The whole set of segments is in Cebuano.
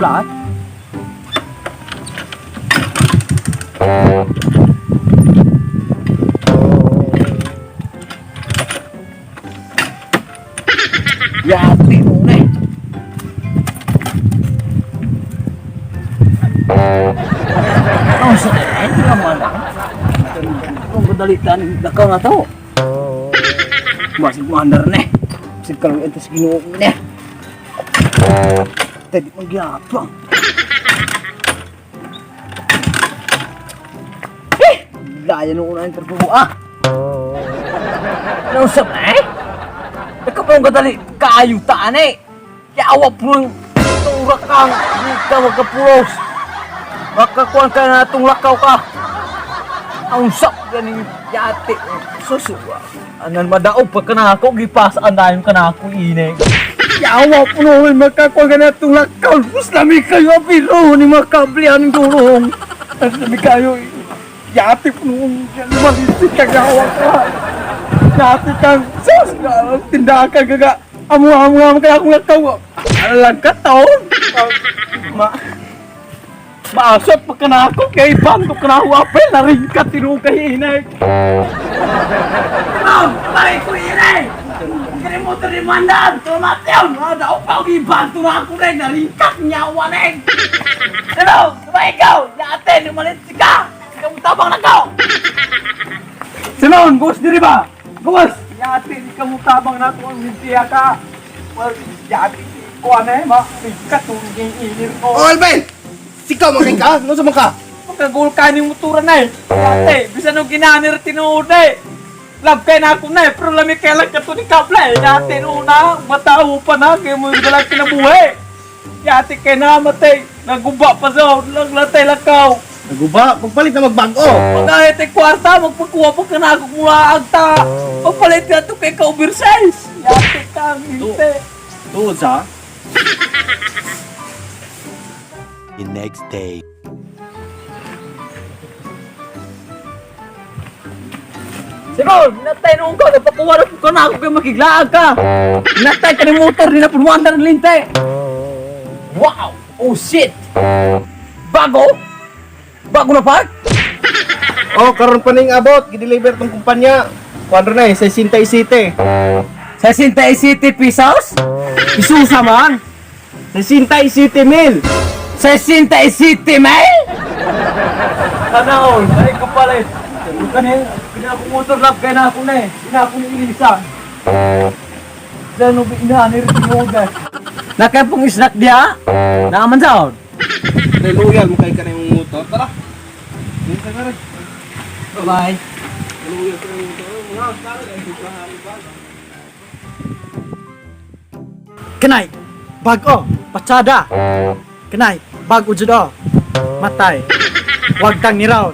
Lahat. Yati mo na eh. Ang sa eh, hindi ka man lang. Ang kadalitan, lakaw na to. Masig mandar na eh. Masig kaluyan to sa ginoo ko na eh. Tadi mong gyapang. Eh! Laya nung una yung trabaho ah! Nausap na eh! Ikaw pa yung kadali, kaayutaan eh! Yawa po ng turak kang, hindi ka magkapulos! Makakuan ka na itong lakaw ka! Ang sak ganing yate. Susuwa. Anan madaog pa ka na ako, gipasaan na yung kanako ine. Yawa po noon, makakuan ka na itong lakaw. Mas lami kayo, pero ni makablihan ng durong. Mas lami kayo, yate po noon. Malisik ka gawa ka. Yate kang, sus, tindahan ka gaga. Amu-amu-amu kaya akong lakaw. Alang ka taon. Ma, maasot pa ka na ako kay bando ka na ako apel na rin ka tinugay inay. Ma'am, pare ko inay! Kini mo to rimandan, tumatyaw, mga daw pa ako ibando na ako rin, naringkat niya rin. Ano, diba ikaw, yate, lumalit ka, ikaw tabang na ka. Simon, boss diri ba? Boss, yate, di ka mo tabang na ako ang mintiya ka. Well, yate, ko ano eh, ma, ringkat, tunging inir ko. Oh, Alvin! Sikaw man kay ka? Ano sa man ka? Pagkagul ka ni motora na eh. Ate, bisan nung ginanir tinuod na eh. Love kay na ako na eh, pero lami kay lang kato ni Kapla eh. Yate noon na, matao pa na, kaya mo yung dalang kinabuhi. Yate kay na matay, naguba pa sa lang latay lakaw. Naguba, pagpalit na magbago. Pag ate kwarta, magpakuha pa ka na ako kumuha agta. Pagpalit na ito kay ka oversize. Yate ka, hinte. Tuod sa? The next day. Siguro, natay noon ka, napakuha na po ka na ako kay makiglaag ka. Natay ka ni motor, di na punuan na ng linte. Wow! Oh shit! Bago? Bago na pa? Oh, karon pa ning abot, gideliver tong kumpanya. Kuan na eh, sa Sintay City. Sa Sintay City Pesos? Isusa man. Sa Sintay City Mill. Sa Sintay City, mail? Tanaw, ay kapalit. Kani, kina akong motor lab kaya na ako na eh. Kina ako ni Elisa. Diyan, ina, niritin mo guys. Nakapong isnak diha? Naaman sa Loyal mo kay ka na yung motor. Tara. Dito ka rin. Bye-bye. Loyal ka na yung motor. Mga tara, ay Kanay, bago, patsada. Kanay, bago jud oh. Matay. Wag kang niraw.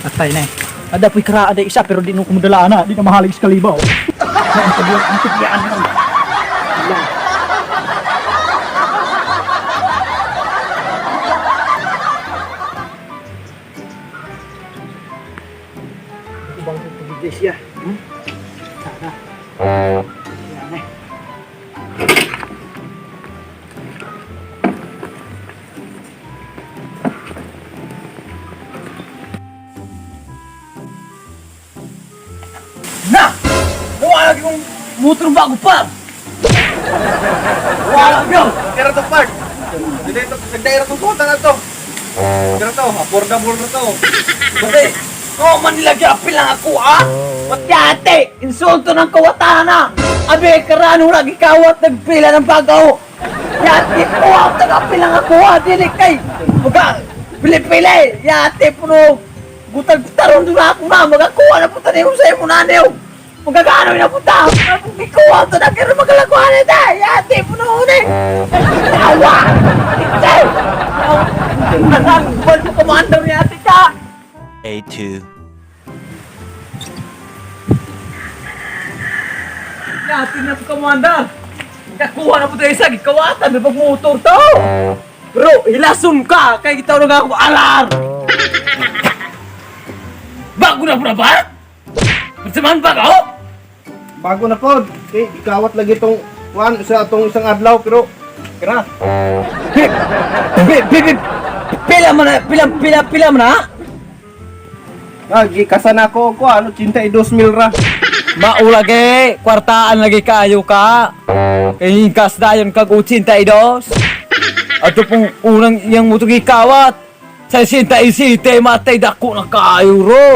Matay na eh. Ada po'y kara ada isa pero di no kumudala na, di na mahalig sa kalibaw. Ang tagyan lang. Ubang pagigay siya. Sana. Yan eh. Na! Wala lagi kong motor bago pa! Wala yun! Tira to park. Dito nagdaira tong kota na to. Tira to, affordable na to. Pati, oh, Manila gyapil lang ako ah! Patyate! Insulto ng kawatan na! Abe, karano lagi kawat nagpila ng bagaw! Yate po ako, tagapil lang ako ah! Dili kay! Maga, pili-pili! Yate puno! Gutag-taron doon ako na! Magakuha na punta niyo sa imo na niyo! Magagano na punta! Ikuha to na kaya magalakuhan nito! Yate puno unin! Tawa! Ite! Ang bal mo commander ni ate ka! A2. Yati na po, Commander! Kakuha na po tayo sa gikawatan na pagmotor to! Bro, hilason ka! Kaya kita na ako alar! Bago na po na ba? Persamaan ba ako? Bago na pod. Kay gikawat lagi tong kuan sa atong isang adlaw pero Kira. Pi pi pi pila man na, pila pila pila man na? Ah, gikasan ako ko ano 82,000 ra. Maulagi, kwartaan lagi kaayo ka. Kay gas dayon kag 82. Ato pong unang iyang motor gikawat. Sa 67 matay dako na kaayo ro.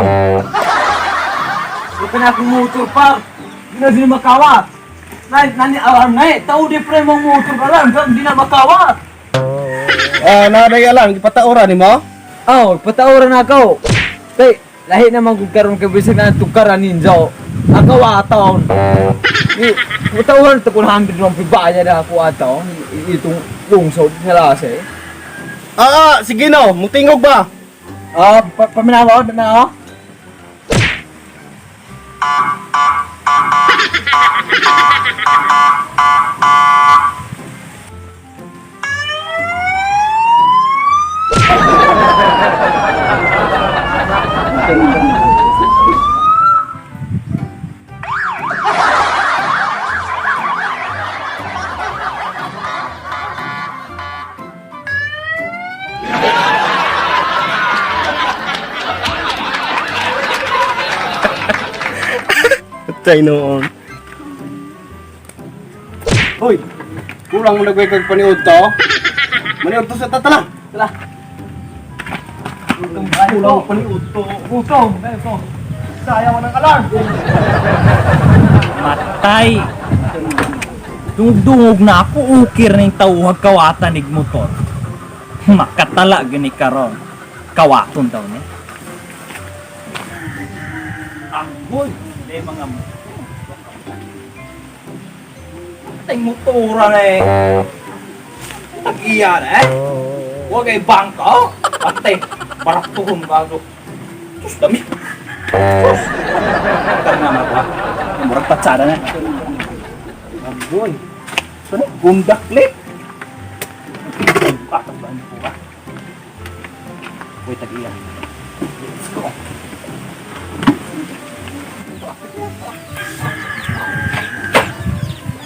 Ito na akong motor pa. Di na din makawat. Nani, nani alarm na eh. Tao di pre mong motor alarm. Di na makawat. Ah, naray alam gipataora nimo? Oh, pataoran na ako. Kay, lahi naman kung karon kay bisag na tugkaran ninja. Ang kawataon. Di, pataoran ito kung 100 lang bayad na ako ataon. Itong lungsod nga lase. Ah, ah, sige no, mutingog ba? Ah, pa paminaw, paminaw. Patay noon. Hoy, kulang mo nagway kag paniud to. Maniud to sa tatala. Tala. Kulang paniud to. Gutom, ito. Sayang ng alarm. Matay. Dungog na ako ukir ning tawag kawatan ig motor. Makatala gani karon. Kawaton daw ni. Agoy, di mga Atay motora na eh. Tag-iya na eh. Huwag ay bangko. Atay, baraktuhon bago. Sus, dami. Sus. Tara na ba? Murag patsada na. Agoy. Sino gundaklit? Atak ba ano po ba? Wait, tag-iya. Let's go.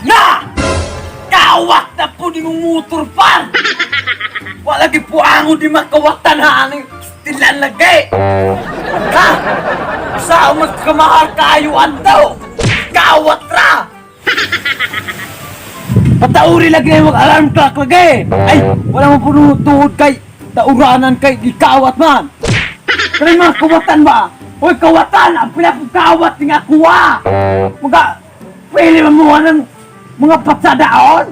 Na! Kawat na po ni mong motor par! Wala lagi po ang di makawatan ha ang stilan lagi! Ha? Sa mas kamahal kayo andaw! Kawat ra! Patauri lagi na yung alarm clock lagi! Ay! Wala mo po tuhod kay tauranan kay gikawat man! Kaya mga kawatan ba? Hoy, kawatan! Ang pinapagkawat nga kuha! Mga, pwede mo ng mga patsadaon?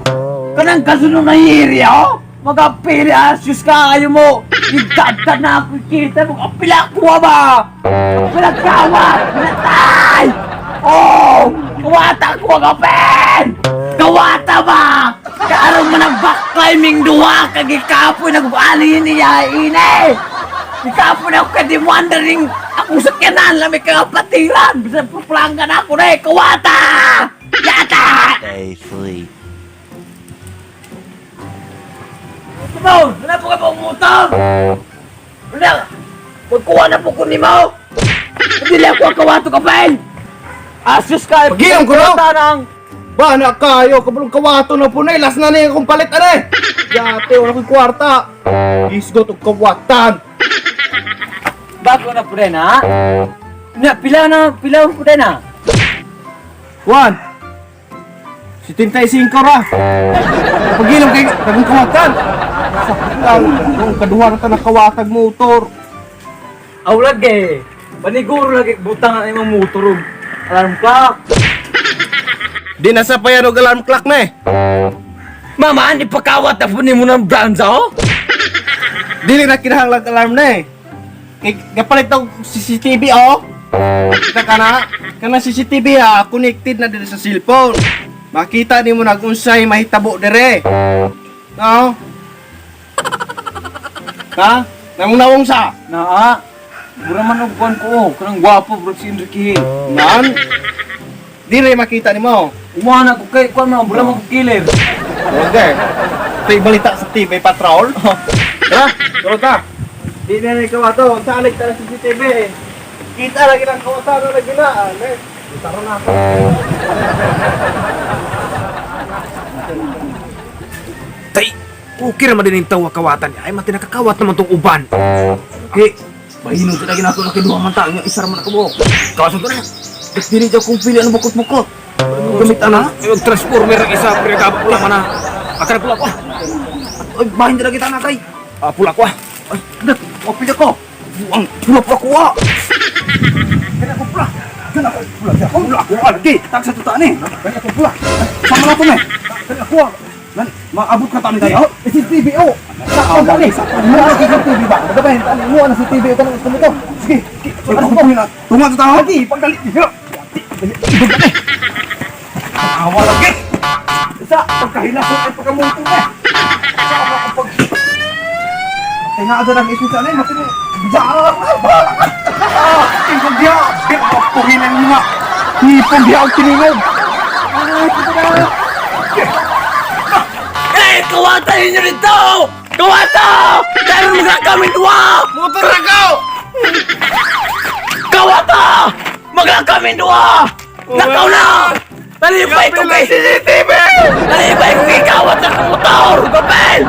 Kanang kasunod na hiri, oh? Mga pili, asyos ka, ayaw mo! Igdagdag na ako kita mo, ang pinakuha ba? Ang pinagkawat! Pinatay! Oh! Kawata ko ang kapin! Kawata ba? Karoon mo ng back climbing duwa, kagikapoy nag-ali niya, ine! Ikapo na ako kadi wandering akong sakyanan, lamig ka kapatiran. Bisan puplanggan ako na eh, kawata! Yata! Day 3. Tumaw! Wala po ka pong utang! Wala! Magkuha na po ko ni Mao! Hindi lang ako ang kawato kapel! Asus ka! Pagilom ko, no? Tanang! Ba na kayo kabulong kawato na po na eh. Last na na yung akong palit ane. Yate wala ko'y kwarta. Isgot og kawatan. Bago na po rin ha? Na, pila na, pila po rin ha? Juan. 75 ra. Pagilom kay kagong kawatan. Sakit lang. Kung kaduha na ta nakawatag motor. Aw lagi! Paniguro lagi, butang na imong motor og alarm clock. Di na sa payan og alarm clock na eh. Mama, ipakawat na po ni mo ng branza oh? Dili na kinahanglan alarm na eh. Kay gapalit og CCTV oh. Kita ka na, kana CCTV ha, connected na diri sa cellphone. Makita nimo na kung unsay mahitabo dire. No? Ha? Namong nawong sa? Naa, mura man og kuan ko oh, kanang gwapo bro si Enrique. Nan? Dire makita nimo. Umuha na ko kay kuan man, mura man ko killer. Okay. Ito'y balita sa TV Patrol. Tara, tara ta. Di na ikaw ato, sa alig tara CCTV. Kita lagi lang kawatan na lagi na. Ane, tara na ako. Okay raman din yung tawa kawatan niya. Ay, mati nakakawat naman tong uban. Okay. Bahinon sa lagi nato na kiduha man ta. Nga isa raman ako. Kawasan to na. At dili daw kong pili ano bukot-bukot. Gamit ana. Ay, transformer ang isa. Pero kaba pula man na. Akara pula ko. Ay, bahin talaga kita na kay. Ah, pula ko ah. Ay, dat, wapil ako. Buang, pula pula ko ah. Kaya ko pula. Kaya ko pula. Pula ako ah. Lagi, tagsa to ni. Kaya ko pula. Sama na to ni. Kaya ko ah. Lan, maabot ka tani tayo. CCTV oh. Sakto gani. Mo na CCTV ba? Nagabahin tani mo na CCTV kanang gusto mo to. Sige. Ano ko hina? Tunga to tao. Lagi pagdali. Ibig na Awa lagi. Sa pagkahilasot ay pagkamunto na. Sa ako pag Tinga ang isip sa alay, matin. Ja! Ah, tingog diya. Pinapuhinan niyo nga. Hipong diya ang tiningog. Eh, kawatan ninyo dito! Kawata! Dahil mga kami duwa! Motor na ko! Kawata! Mga kami duwa! Nakaw na! Nalipay ko kay CCTV! Nalipay ko kay kawat sa motor! Papel!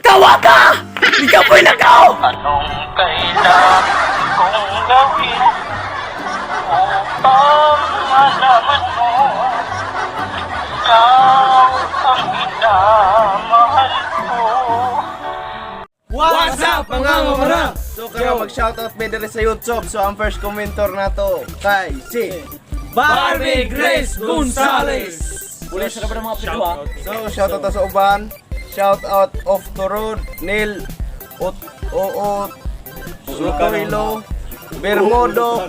Kawata! Ikaw po'y nakaw! Anong kailangan kong gawin upang malaman mo ikaw ang minamahal ko? What's up mga mamara? So karon mag-shoutout me diri sa YouTube. So ang first commenter nato kay si Barbie Grace Gonzalez! Pulis na ba ng mga pito ah? So shoutout ta sa uban. Shoutout off the road Neil Ot Oot Sutoilo Bermudo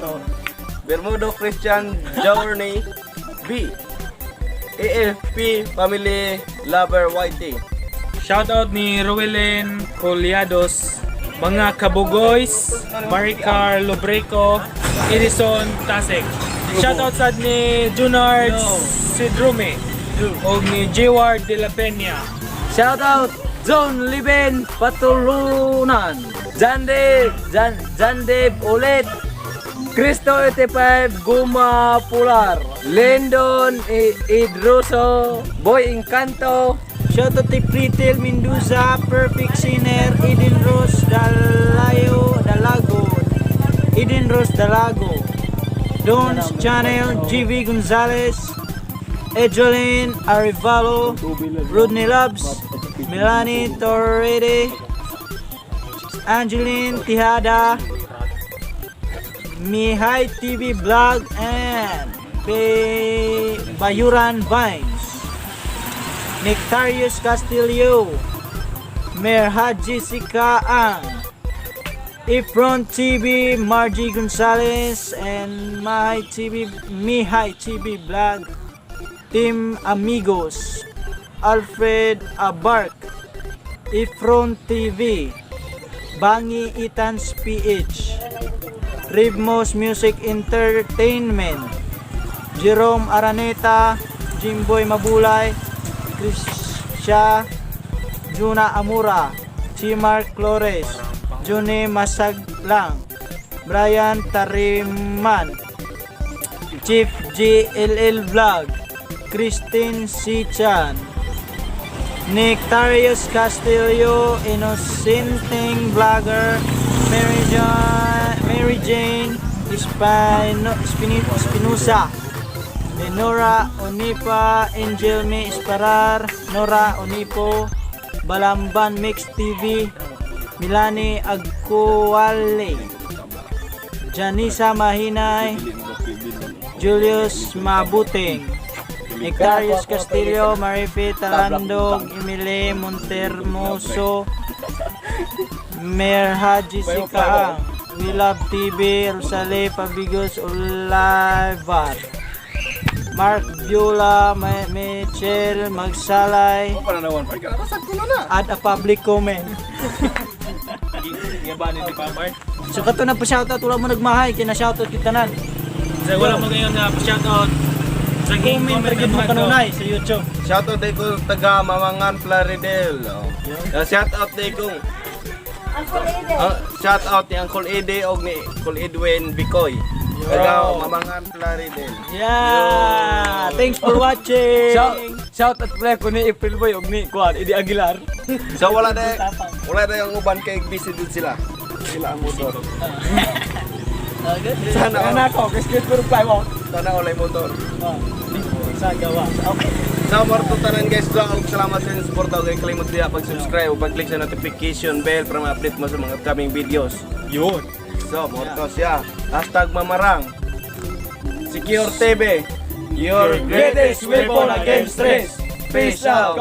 Bermudo Christian Journey B AFP Family Lover YT. Shoutout ni Ruelin Coliados, mga Kabugoys, Maricar Lobreco, Edison Tasek. Shoutout sad ni Junard Sidrume o ni Jeward De La Peña. Shout out John Liben Patulunan. Jande Jan Jandeb ulit. Cristo 85 Guma Pular. Lendon Idruso Boy Encanto. Shoutout kay Pritil Mendoza, Perfect Sinner, Eden Rose Dalayo Dalago, Eden Rose Dalago, Don's Channel, GV Gonzalez, Edjolin Arevalo, Rodney Loves, Melanie Torrede, Angeline Tijada, Mihay TV Vlog, and Bayuran Vines. Nectarius Castillo, Merha Jessica Ang, Ifron TV, Margie Gonzalez, and Mahay TV, Mihay TV Vlog, Team Amigos, Alfred Abark, Ifron TV, Bangi Itans PH, Ribmos Music Entertainment, Jerome Araneta, Jimboy Mabulay, Krisha Juna Amura, Chimar Flores, Juni Masaglang, Brian Tariman, Chief GLL Vlog, Christine C. Chan, Nectarius Castillo, Innocenting Vlogger, Mary, John, Mary Jane Espinosa, Nora Onipa, Angel May Esparar, Nora Onipo, Balamban Mix TV, Milani Agkuwale, Janisa Mahinay, Julius Mabuting, Nectarius Castillo, Marife Talandog, Emily Montermoso, Merha Jessica Ang, We Love TV, Rosalie Pabigos Olivar, Mark Viola, Michelle Magsalay, add a public comment. So kato na pa shoutout, wala mo nagmahay, kina shoutout kita nan. So wala mo ngayon na shoutout sa Comment comment ra gyud mo kanunay sa YouTube. Shoutout day ko taga Mamangan Plaridel. Oh. Shoutout day kong shoutout ni Uncle Eddie og ni Uncle Edwin Bicoy. Taga Mamangan Plaridel. Yeah! Thanks for watching! Shout Shout out pre ko ni April Boy og ni Kuan Eddie Aguilar. So wala na yung uban kay busy din sila. Sila ang motor. Sana all. Ana ko, guys, guys, pero fly mo. Sana all ay motor. Sa gawa. Okay. Sa morto tanan, guys, so salamat sa inyong suporta. Huwag kalimot diha pag-subscribe o pag-click sa notification bell para ma-update mo sa mga upcoming videos. Yun. So, morto siya. #Mamarang. Secure TV. Your greatest weapon against stress. Peace out.